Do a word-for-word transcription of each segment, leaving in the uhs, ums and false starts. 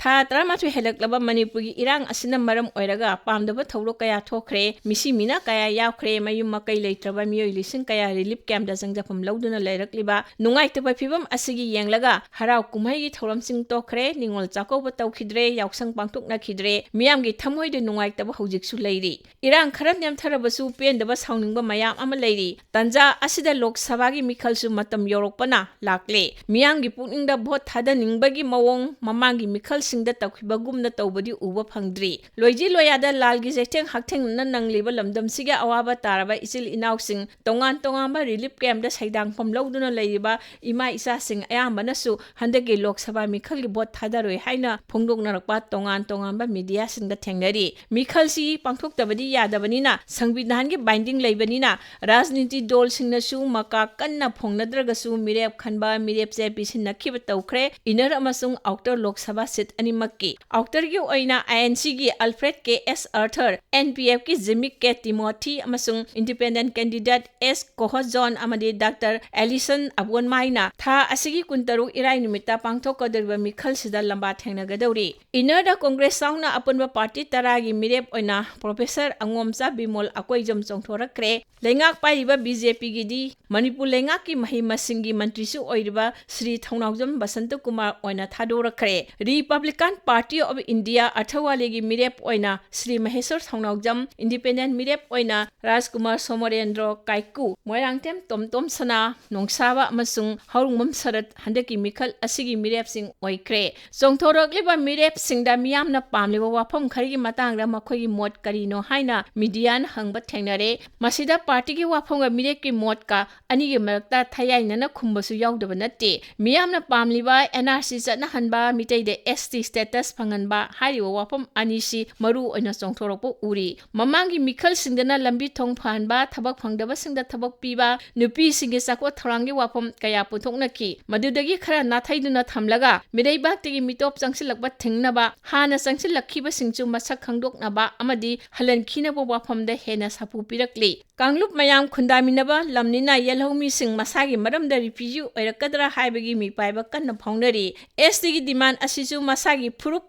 ꯊꯥ ꯇꯔꯥꯃꯥꯊꯣꯏ ꯍꯦꯜꯂꯛꯂꯕ ꯃꯅꯤꯄꯨꯔꯒꯤ ꯏꯔꯥꯡ ꯑꯁꯤꯅ ꯃꯔꯝ ꯑꯣꯏꯔꯒ ꯄꯥꯝꯗꯕ ꯊꯧꯗꯣꯛ ꯀꯌꯥ ꯊꯣꯛꯈ꯭ꯔꯦ, ꯃꯤꯁꯤ ꯃꯤꯅꯥ ꯀꯌꯥ ꯌꯥꯎꯈ꯭ꯔꯦ, ꯃꯌꯨꯝ ꯃꯀꯩ ꯂꯩꯇ꯭ꯔꯕ ꯃꯤꯑꯣꯏ ꯂꯤꯁꯤꯡ ꯀꯌꯥ ꯔꯤꯂꯤꯐ ꯀꯦꯝꯞꯇ ꯆꯪꯖꯐꯝ ꯂꯧꯗꯨꯅ ꯂꯩꯔꯛꯂꯤꯕ ꯅꯨꯡꯉꯥꯏꯇꯕ ꯐꯤꯕꯝ ꯑꯁꯤꯒꯤ ꯌꯦꯡꯂꯒ ꯍꯔꯥꯎ ꯀꯨꯝꯍꯩꯒꯤ ꯊꯧꯔꯝꯁꯤꯡ ꯇꯣꯛꯈ꯭ꯔꯦ, ꯅꯤꯉꯣꯜ ꯆꯥꯛꯀꯧꯕ ꯇꯧꯈꯤꯗ꯭ꯔꯦ, ꯌꯥꯎꯁꯪ ꯄꯥꯡꯊꯣꯛꯅꯈꯤꯗ꯭ꯔꯦ, ꯃꯤꯌꯥꯝꯒꯤ ꯊꯃꯣꯏꯗ ꯅꯨꯡꯉꯥꯏꯇꯕ ꯍꯧꯖꯤꯛꯁꯨ ꯂꯩꯔꯤ꯫ ꯏꯔꯥꯡ ꯈꯔ ꯅꯦꯝꯊꯔꯕꯁꯨ ꯄꯦꯟꯗꯕ ꯁꯥꯎꯅꯤꯡꯕ ꯃꯌꯥꯝ ꯑꯃ ꯂꯩꯔꯤ꯫ ꯇꯟꯖꯥ ꯑꯁꯤꯗ ꯂꯣꯛ ꯁꯚꯥꯒꯤ ꯃꯤꯈꯜꯁꯨ ꯃꯇꯝ ꯌꯧꯔꯛꯄꯅ ꯂꯥꯛꯂꯦ꯫ ꯃꯤꯌꯥꯝꯒꯤ ꯄꯨꯛꯅꯤꯡꯗ ꯚꯣꯠ ꯊꯥꯗꯅꯤꯡꯕꯒꯤ ꯃꯑꯣꯡ ꯃꯃꯥꯡꯒꯤ ꯃꯤꯈꯜꯁꯤꯡꯗ ꯇꯧꯈꯤꯕꯒꯨꯝꯅ ꯇꯧꯕꯗꯤ ꯎꯕ ꯐꯪꯗ꯭ꯔꯤ꯫ ꯂꯣꯏꯖꯤ ꯂꯣꯌꯥꯗ ꯂꯥꯜꯒꯤ ꯆꯩꯊꯦꯡ ꯍꯛꯊꯦꯡꯅꯅ ꯅꯪꯂꯤꯕ ꯂꯝꯗꯝꯁꯤꯒꯤ ꯑꯋꯥꯕ ꯇꯥꯔꯕ ꯏꯆꯤꯜ ꯏꯅꯥꯎꯁꯤꯡ ꯇꯣꯉꯥꯟ ꯇꯣꯉꯥꯟꯕ ꯔꯤꯂꯤꯐ ꯀꯦꯝꯞꯇ ꯁꯩꯗꯥꯡꯐꯝ ꯂꯧꯗꯨꯅ ꯂꯩꯔꯤꯕ ꯏꯃꯥ ꯏꯆꯥꯁꯤꯡ ꯑꯌꯥꯝꯕꯅꯁꯨ ꯍꯟꯗꯛꯀꯤ ꯂꯣꯛ ꯁꯚꯥ ꯃꯤꯈꯜꯒꯤ ꯚꯣꯠ ꯊꯥꯗꯔꯣꯏ ꯍꯥꯏꯅ ꯐꯣꯡꯗꯣꯛꯅꯔꯛꯄ ꯇꯣꯉꯥꯟ ꯇꯣꯉꯥꯟꯕ ꯃꯤꯗꯤꯌꯥꯁꯤꯡꯗ ꯊꯦꯡꯅꯔꯤ꯫ ꯃꯤꯈꯜꯁꯤ ꯄꯥꯡꯊꯣꯛꯇꯕꯗꯤ ꯌꯥꯗꯕꯅꯤꯅ, ꯁꯪꯕꯤꯙꯥꯟꯒꯤ ꯕꯥꯏꯟꯗꯤꯡ ꯂꯩꯕꯅꯤꯅ, ꯔꯥꯖꯅꯤꯇꯤ ꯗꯣꯜꯁꯤꯡꯅꯁꯨ ꯃꯀꯥ ꯀꯟꯅ ꯐꯣꯡꯅꯗ꯭ꯔꯒꯁꯨ ꯃꯤꯔꯦꯞ ꯈꯟꯕ ꯃꯤꯔꯦꯞꯁꯦ ꯄꯤꯁꯤꯟꯅꯈꯤꯕ ꯇꯧꯈ꯭ꯔꯦ꯫ ꯏꯟꯅꯔ ꯑꯃꯁꯨꯡ ꯑꯥꯎꯇꯔ ꯂꯣꯛ ꯁꯚꯥ ꯁꯤꯠ ꯑꯅꯤꯃꯛꯀꯤ꯫ ꯑꯥꯎꯇꯔꯒꯤ ꯑꯣꯏꯅ ꯑꯥꯏ ꯑꯦꯟ ꯁꯤꯒꯤ ꯑꯜꯐ꯭ꯔꯦꯗ ꯀꯦ ꯑꯦꯁ ꯑꯥꯔꯊꯔ, ꯑꯦꯟ ꯄꯤ ꯑꯦꯐꯀꯤ ꯖꯤꯃꯤꯛ ꯀꯦ ꯇꯤꯃꯣꯊꯤ ꯑꯃꯁꯨꯡ ꯏꯟꯗꯤꯄꯦꯟꯗꯦꯟꯠ ꯀꯦꯟꯗꯤꯗꯦꯠ ꯑꯦꯁ ꯀꯣꯍꯖꯣꯟ ꯑꯃꯗꯤ ꯗꯥꯛꯇꯔ ꯑꯦꯂꯤꯁꯟ ꯑꯕꯣꯟꯃꯥꯏꯅ ꯊꯥ ꯑꯁꯤꯒꯤ ꯀꯨꯟꯇꯔꯨꯛ ꯏꯔꯥꯏ ꯅꯨꯃꯤꯠꯇ ꯄꯥꯡꯊꯣꯛꯀꯗꯧꯔꯤꯕ ꯃꯤꯈꯜꯁꯤꯗ ꯂꯝꯕꯥ ꯊꯦꯡꯅꯒꯗꯧꯔꯤ꯫ ꯏꯟꯅꯔꯗ ꯀꯣꯡꯒ꯭ꯔꯦꯁ ꯌꯥꯎꯅ ꯑꯄꯨꯟꯕ ꯄꯥꯔꯇꯤ ꯇꯔꯥꯒꯤ ꯃꯤꯔꯦꯞ ꯑꯣꯏꯅ ꯄ꯭ꯔꯣꯐꯦꯁꯔ ꯑꯉꯣꯝꯆꯥ ꯕꯤꯃꯣꯜ ꯑꯀꯣꯏꯖꯝ ꯆꯣꯡꯊꯣꯔꯛꯈ꯭ꯔꯦ꯫ ꯂꯩꯉꯥꯛ ꯄꯥꯏꯔꯤꯕ ꯕꯤ ꯖꯦ ꯄꯤꯒꯤꯗꯤ ꯃꯅꯤꯄꯨꯔ ꯂꯩꯉꯥꯛꯀꯤ ꯃꯍꯩ ꯃꯁꯤꯡꯒꯤ ꯃꯟꯇ꯭ꯔꯤꯁꯨ ꯑꯣꯏꯔꯤꯕ ꯁ꯭ꯔꯤ ꯊꯧꯅꯥꯎꯖꯝ ꯕꯁꯟꯇ ꯀꯨꯃꯥꯔ ꯑꯣꯏꯅ ꯊꯥꯗꯣꯔꯛꯈ꯭ꯔꯦ꯫ ꯔꯤꯄꯕ꯭ꯂꯤꯀꯥꯟ ꯄꯥꯔꯇꯤ ꯑꯣꯐ ꯏꯟꯗꯤꯌꯥ ꯑꯊꯋꯥꯂꯤꯒꯤ ꯃꯤꯔꯦꯞ ꯑꯣꯏꯅ ꯁ꯭ꯔꯤ ꯃꯍꯦꯁꯣꯔ ꯊꯧꯅꯥꯎꯖꯝ, ꯏꯟꯗꯤꯄꯦꯟꯗꯦꯟꯠ ꯃꯤꯔꯦꯞ ꯑꯣꯏꯅ ꯔꯥꯖꯀꯨꯃꯥꯔ ꯁꯣꯃꯣꯔꯦꯟꯗ꯭ꯔꯣ ꯀꯥꯏꯀꯨ, ꯃꯣꯏꯔꯥꯡꯊꯦꯝ ꯇꯣꯝꯇꯣꯝ ꯁꯅꯥ, ꯅꯣꯡꯁꯥꯕ ꯑꯃꯁꯨꯡ ꯍꯧꯔꯨꯡꯕꯝ ꯁꯔꯠ ꯍꯟꯗꯛꯀꯤ ꯃꯤꯈꯜ ꯑꯁꯤꯒꯤ ꯃꯤꯔꯦꯞꯁꯤꯡ ꯑꯣꯏꯈ꯭ꯔꯦ꯫ ꯆꯣꯡꯊꯣꯔꯛꯂꯤꯕ ꯃꯤꯔꯦꯞꯁꯤꯡꯗ ꯃꯤꯌꯥꯝꯅ ꯄꯥꯝꯂꯤꯕ ꯋꯥꯐꯝ ꯈꯔꯒꯤ ꯃꯇꯥꯡꯗ ꯃꯈꯣꯏꯒꯤ ꯃꯣꯠ ꯀꯔꯤꯅꯣ ꯍꯥꯏꯅ ꯃꯤꯗꯤꯌꯥꯅ ꯍꯪꯕ ꯊꯦꯡꯅꯔꯦ꯫ ꯃꯁꯤꯗ ꯄꯥꯔꯇꯤꯒꯤ ꯋꯥꯐꯝꯒ ꯃꯤꯔꯦꯞꯀꯤ ꯃꯣꯠꯀ ꯑꯅꯤꯒꯤ ꯃꯔꯛꯇ ꯊꯌꯥꯏꯅꯅ ꯈꯨꯝꯕꯁꯨ ꯌꯥꯎꯗꯕ ꯅꯠꯇꯦ꯫ ꯃꯤꯌꯥꯝꯅ ꯄꯥꯝꯂꯤꯕ and R C ꯆꯠꯅꯍꯟꯕ, ꯃꯤꯇꯩꯗ S T status ꯐꯪꯍꯟꯕ ꯍꯥꯏꯔꯤꯕ ꯋꯥꯐꯝ ꯑꯅꯤꯁꯤ ꯃꯔꯨ ꯑꯣꯏꯅ ꯆꯣꯡꯊꯣꯔꯛꯄ ꯎꯔꯤ꯫ ꯃꯃꯥꯡꯒꯤ ꯃꯤꯈꯜꯁꯤꯡꯗꯅ ꯂꯝꯕꯤ ꯊꯣꯡ ꯐꯍꯟꯕ, ꯊꯕꯛ ꯐꯪꯗꯕꯁꯤꯡꯗ ꯊꯕꯛ ꯄꯤꯕ, ꯅꯨꯄꯤꯁꯤꯡꯒꯤ ꯆꯥꯎꯈꯠ ꯊꯧꯔꯥꯡꯒꯤ ꯋꯥꯐꯝ ꯀꯌꯥ ꯄꯨꯊꯣꯛꯅꯈꯤ꯫ ꯃꯗꯨꯗꯒꯤ ꯈꯔ ꯅꯥꯊꯩꯗꯨꯅ ꯊꯝꯂꯒ ꯃꯤꯔꯩꯕꯥꯛꯇꯒꯤ ꯃꯤꯇꯣꯞ ꯆꯪꯁꯤꯜꯂꯛꯄ ꯊꯤꯡꯅꯕ, ꯍꯥꯟꯅ ꯆꯪꯁꯤꯜꯂꯛꯈꯤꯕꯁꯤꯡꯁꯨ ꯃꯁꯛ ꯈꯪꯗꯣꯛꯅꯕ ꯑꯃꯗꯤ ꯍꯜꯍꯟꯈꯤꯅꯕ ꯋꯥꯐꯝꯗ ꯍꯦꯟꯅ ꯁꯥꯐꯨ ꯄꯤꯔꯛꯂꯤ꯫ ꯀꯥꯡꯂꯨꯞ ꯃꯌꯥꯝ ꯈꯨꯟꯗꯥꯃꯤꯟꯅꯕ ꯂꯝꯅꯤꯅ ꯌꯦꯜꯍꯧꯃꯤꯁꯤꯡ ꯃꯁꯥꯒꯤ ꯃꯔꯝꯗ ꯔꯤꯐ꯭ꯌꯨꯖꯤ ꯑꯣꯏꯔꯛꯀꯗ꯭ꯔꯥ ꯍꯥꯏꯕꯒꯤ ꯃꯤꯄꯥꯏꯕ ꯀꯟꯅ ꯐꯥꯎꯅꯔꯤ꯫ ꯑꯦꯁ ꯇꯤꯒꯤ ꯗꯤꯃꯥꯟ ꯑꯁꯤꯁꯨ ꯃꯁꯥ ꯃꯁꯥꯒꯤ ꯐꯨꯔꯨꯞ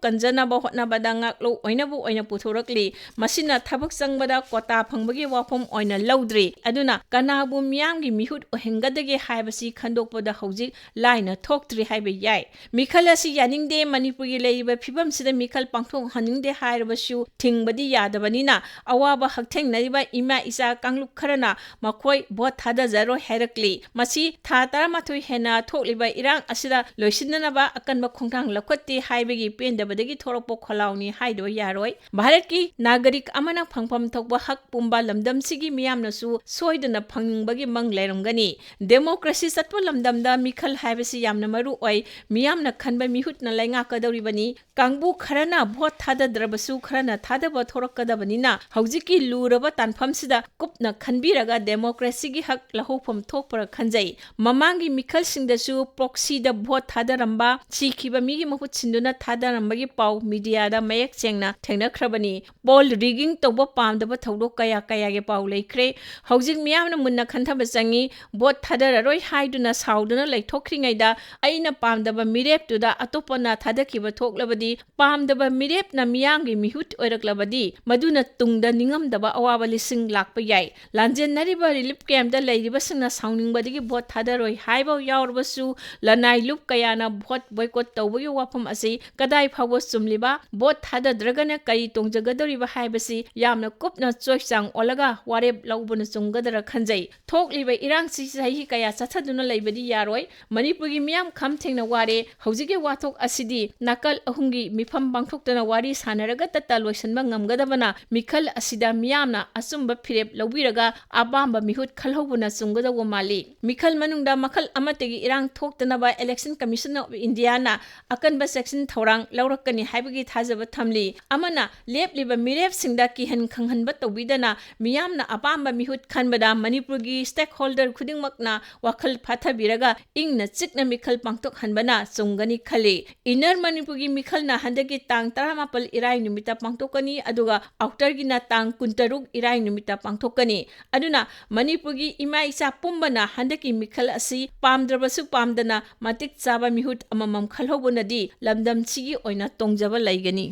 ꯀꯟꯖꯅꯕ ꯍꯣꯠꯅꯕꯗ ꯉꯥꯛꯂꯧ ꯑꯣꯏꯅꯕꯨ ꯑꯣꯏꯅ ꯄꯨꯊꯣꯔꯛꯂꯤ꯫ ꯃꯁꯤꯅ ꯊꯕꯛ ꯆꯪꯕꯗ ꯀꯣꯇꯥ ꯐꯪꯕꯒꯤ ꯋꯥꯐꯝ ꯑꯣꯏꯅ ꯂꯧꯗ꯭ꯔꯤ꯫ ꯑꯗꯨꯅ ꯀꯅꯥꯕꯨ ꯃꯤꯌꯥꯝꯒꯤ ꯃꯤꯍꯨꯠ ꯑꯣꯏꯍꯟꯒꯗꯒꯦ ꯍꯥꯏꯕꯁꯤ ꯈꯟꯗꯣꯛꯄꯗ ꯍꯧꯖꯤꯛ ꯂꯥꯏꯅ ꯊꯣꯛꯇ꯭ꯔꯤ ꯍꯥꯏꯕ ꯌꯥꯏ꯫ ꯃꯤꯈꯜ ꯑꯁꯤ ꯌꯥꯅꯤꯡꯗꯦ, ꯃꯅꯤꯄꯨꯔꯒꯤ ꯂꯩꯔꯤꯕ ꯐꯤꯕꯝꯁꯤꯗ ꯃꯤꯈꯜ ꯄꯥꯡꯊꯣꯛꯍꯟꯅꯤꯡꯗꯦ ꯍꯥꯏꯔꯕꯁꯨ ꯊꯤꯡꯕꯗꯤ ꯌꯥꯗꯕꯅꯤꯅ, ꯑꯋꯥꯕ ꯍꯛꯊꯦꯡꯅꯔꯤꯕ ꯏꯃꯥ ꯏꯆꯥ ꯀꯥꯡꯂꯨꯞ ꯈꯔꯅ ꯃꯈꯣꯏ ꯚꯣꯠ ꯊꯥꯗꯖꯔꯣꯏ ꯍꯥꯏꯔꯛꯂꯤ꯫ ꯃꯁꯤ ꯊꯥ ꯇꯔꯥꯃꯥꯊꯣꯏ ꯍꯦꯟꯅ ꯊꯣꯛꯂꯤꯕ ꯏꯔꯥꯡ ꯑꯁꯤꯗ ꯂꯣꯏꯁꯤꯟꯅꯅꯕ ꯑꯀꯟꯕ ꯈꯣꯡꯊꯥꯡ ꯂꯧꯈꯠꯇꯦ ꯍꯥꯏꯕꯒꯤ ꯄꯦꯟꯗꯕꯗꯒꯤ ꯊꯣꯔꯛꯄ ꯈꯣꯜꯂꯥꯎꯅꯤ ꯍꯥꯏꯗꯕ ꯌꯥꯔꯣꯏ꯫ ꯚꯥꯔꯠꯀꯤ ꯅꯥꯒꯔꯤꯛ ꯑꯃꯅ ꯐꯪꯐꯝ ꯊꯣꯛꯄ ꯍꯛ ꯄꯨꯝꯕ ꯂꯝꯗꯝꯁꯤꯒꯤ ꯃꯤꯌꯥꯝꯅꯁꯨ ꯁꯣꯏꯗꯅ ꯐꯪꯅꯤꯡꯕꯒꯤ ꯃꯪ ꯂꯩꯔꯝꯒꯅꯤ꯫ ꯗꯦꯃꯣꯀ꯭ꯔꯦꯁꯤ ꯆꯠꯄ ꯂꯝꯗꯝꯗ ꯃꯤꯈꯜ ꯍꯥꯏꯕꯁꯤ ꯌꯥꯝꯅ ꯃꯔꯨ ꯑꯣꯏ꯫ ꯃꯤꯌꯥꯝꯅ ꯈꯟꯕ ꯃꯤꯍꯨꯠꯅ ꯂꯩꯉꯥꯛꯀꯗꯧꯔꯤꯕꯅꯤ꯫ ꯀꯥꯡꯕꯨ ꯈꯔꯅ ꯚꯣꯠ ꯊꯥꯗꯗ꯭ꯔꯕꯁꯨ ꯈꯔꯅ ꯊꯥꯗꯕ ꯊꯣꯔꯛꯀꯗꯕꯅꯤꯅ, ꯍꯧꯖꯤꯛꯀꯤ ꯂꯨꯔꯕ ꯇꯥꯟꯐꯝꯁꯤꯗ ꯀꯨꯞꯅ ꯈꯟꯕꯤꯔꯒ ꯗꯦꯃꯣꯀ꯭ꯔꯦꯁꯤꯒꯤ ꯍꯛ ꯂꯧꯍꯧꯐꯝ ꯊꯣꯛꯄ꯭ꯔꯥ ꯈꯟꯖꯩ꯫ ꯃꯃꯥꯡꯒꯤ ꯃꯤꯈꯜꯁꯤꯡꯗꯁꯨ ꯄ꯭ꯔꯣꯛꯁꯤꯗ ꯚꯣꯠ ꯊꯥꯗꯔꯝꯕ, ꯁꯤꯈꯤꯕ ꯃꯤꯒꯤ ꯃꯍꯨꯠ ꯁꯤꯟꯗꯨꯅ ꯊꯥꯗꯔꯝꯕꯒꯤ ꯄꯥꯎ ꯃꯤꯗꯤꯌꯥꯗ ꯃꯌꯦꯛ ꯁꯦꯡꯅ ꯊꯦꯡꯅꯈ꯭ꯔꯕꯅꯤ꯫ ꯄꯣꯜ ꯔꯤꯒꯤꯡ ꯇꯧꯕ ꯄꯥꯝꯗꯕ ꯊꯧꯗꯣꯛ ꯀꯌꯥ ꯀꯌꯥꯒꯤ ꯄꯥꯎ ꯂꯩꯈ꯭ꯔꯦ꯫ ꯍꯧꯖꯤꯛ ꯃꯤꯌꯥꯝꯅ ꯃꯨꯟꯅ ꯈꯟꯊꯕ ꯆꯪꯏ꯫ ꯚꯣꯠ ꯊꯥꯗꯔꯔꯣꯏ ꯍꯥꯏꯗꯨꯅ ꯁꯥꯎꯗꯨꯅ ꯂꯩꯊꯣꯛꯈ꯭ꯔꯤꯉꯩꯗ, ꯑꯩꯅ ꯄꯥꯝꯗꯕ ꯃꯤꯔꯦꯞꯇꯨꯗ ꯑꯇꯣꯞꯄꯅ ꯊꯥꯗꯈꯤꯕ ꯊꯣꯛꯂꯕꯗꯤ, ꯄꯥꯝꯗꯕ ꯃꯤꯔꯦꯞꯅ ꯃꯤꯌꯥꯝꯒꯤ ꯃꯤꯍꯨꯠ ꯑꯣꯏꯔꯛꯂꯕꯗꯤ, ꯃꯗꯨꯅ ꯇꯨꯡꯗ ꯅꯤꯡꯉꯝꯗꯕ ꯑꯋꯥꯕ ꯂꯤꯁꯤꯡ ꯂꯥꯛꯄ ꯌꯥꯏ꯫ ꯂꯥꯟꯖꯦꯟꯅꯔꯤꯕ ꯔꯤꯂꯤꯐ ꯀꯦꯝꯞꯇ ꯂꯩꯔꯤꯕꯁꯤꯡꯅ ꯁꯥꯎꯅꯤꯡꯕꯗꯒꯤ ꯚꯣꯠ ꯊꯥꯗꯔꯣꯏ ꯍꯥꯏꯕ ꯌꯥꯎꯔꯕꯁꯨ, ꯂꯅꯥꯏ ꯂꯨꯞ ꯀꯌꯥꯅ ꯚꯣꯠ ꯕꯣꯏꯀꯣꯠ ꯇꯧꯕꯒꯤ ꯋꯥꯐꯝ ꯑꯁꯤ ꯀꯗꯥꯏ ꯐꯥꯎꯕ ꯆꯨꯝꯂꯤꯕ, ꯚꯣꯠ ꯊꯥꯗꯗ꯭ꯔꯒꯅ ꯀꯔꯤ ꯇꯣꯡꯖꯒꯗꯧꯔꯤꯕ ꯍꯥꯏꯕꯁꯤ ꯌꯥꯝꯅ ꯀꯨꯞꯅ ꯆꯣꯏꯆꯥꯡ ꯑꯣꯜꯂꯒ ꯋꯥꯔꯦꯞ ꯂꯧꯕꯅ ꯆꯨꯝꯒꯗ꯭ꯔꯥ ꯈꯟꯖꯩ꯫ ꯊꯣꯛꯂꯤꯕ ꯏꯔꯥꯡꯁꯤ ꯆꯍꯤ ꯀꯌꯥ ꯆꯠꯊꯗꯨꯅ ꯂꯩꯕꯗꯤ ꯌꯥꯔꯣꯏ꯫ ꯃꯅꯤꯄꯨꯔꯒꯤ ꯃꯤꯌꯥꯝ ꯈꯝ ꯊꯦꯡꯅ ꯋꯥꯔꯦ꯫ ꯍꯧꯖꯤꯛꯀꯤ ꯋꯥꯊꯣꯛ ꯑꯁꯤꯗꯤ ꯅꯥꯀꯜ ꯑꯍꯨꯝꯒꯤ ꯃꯤꯐꯝ ꯄꯥꯡꯊꯣꯛꯇꯨꯅ ꯋꯥꯔꯤ ꯁꯥꯟꯅꯔꯒꯇꯇ ꯂꯣꯏꯁꯤꯟꯕ ꯉꯝꯒꯗꯕꯅ, ꯃꯤꯈꯜ ꯑꯁꯤꯗ ꯃꯤꯌꯥꯝꯅ ꯑꯆꯨꯝꯕ ꯐꯤꯔꯦꯞ ꯂꯧꯕꯤꯔꯒ ꯑꯄꯥꯝꯕ ꯃꯤꯍꯨꯠ ꯈꯜꯍꯧꯕꯅ ꯆꯨꯝꯒꯗꯧꯕ ꯃꯥꯜꯂꯤ꯫ ꯃꯤꯈꯜ ꯃꯅꯨꯡꯗ ꯃꯈꯜ ꯑꯃꯠꯇꯒꯤ ꯏꯔꯥꯡ ꯊꯣꯛꯇꯅꯕ Election Commission of Indiaꯅ ꯑꯀꯟꯕ ꯆꯦꯛꯁꯤꯟ ꯊꯧꯔꯥꯡ ꯂꯧꯔꯛꯀꯅꯤ ꯍꯥꯏꯕꯒꯤ ꯊꯥꯖꯕ ꯊꯝꯂꯤ꯫ ꯑꯃꯅ, ꯂꯦꯞꯂꯤꯕ ꯃꯤꯔꯦꯞꯁꯤꯡꯗ ꯀꯤꯍꯟ ꯈꯪꯍꯟꯕ ꯇꯧꯕꯤꯗꯅ, ꯃꯤꯌꯥꯝꯅ ꯑꯄꯥꯝꯕ ꯃꯤꯍꯨꯠ ꯈꯟꯕꯗ ꯃꯅꯤꯄꯨꯔꯒꯤ stakeholder ꯈꯨꯗꯤꯡꯃꯛꯅ ꯋꯥꯈꯜ ꯐꯥꯊꯕꯤꯔꯒ ꯏꯪꯅ ꯆꯤꯛꯅ ꯃꯤꯈꯜ ꯄꯥꯡꯊꯣꯛꯍꯟꯕꯅ ꯆꯨꯝꯒꯅꯤ ꯈꯜꯂꯤ꯫ Inner ꯃꯅꯤꯄꯨꯔꯒꯤ ꯃꯤꯈꯜꯅ ꯍꯟꯗꯛꯀꯤ ꯇꯥꯡ ꯇꯔꯥꯃꯥꯄꯜ ꯏꯔꯥꯏ ꯅꯨꯃꯤꯠꯇ ꯄꯥꯡꯊꯣꯛꯀꯅꯤ, ꯑꯗꯨꯒ Outerꯒꯤꯅ ꯇꯥꯡ ꯀꯨꯟꯇꯔꯨꯛ ꯏꯔꯥꯏ ꯅꯨꯃꯤꯠꯇ ꯄꯥꯡꯊꯣꯛꯀꯅꯤ꯫ ꯑꯗꯨꯅ ꯃꯅꯤꯄꯨꯔꯒꯤ ꯏꯃꯥ ꯏꯆꯥ ꯄꯨꯝꯕꯅ ꯍꯟꯗꯛꯀꯤ ꯃꯤꯈꯜ ꯑꯁꯤ ꯄꯥꯝꯗ꯭ꯔꯕꯁꯨ ꯄꯥꯝꯗꯅ ꯃꯇꯤꯛ ꯆꯥꯕ ꯃꯤꯍꯨꯠ ꯑꯃꯃꯝ ꯈꯜꯍꯧꯕꯅꯗꯤ ꯂꯝꯗꯝ ꯁꯤꯒꯤ ꯑꯣꯏꯅ ꯇꯣꯡꯖꯕ ꯂꯩꯒꯅꯤ꯫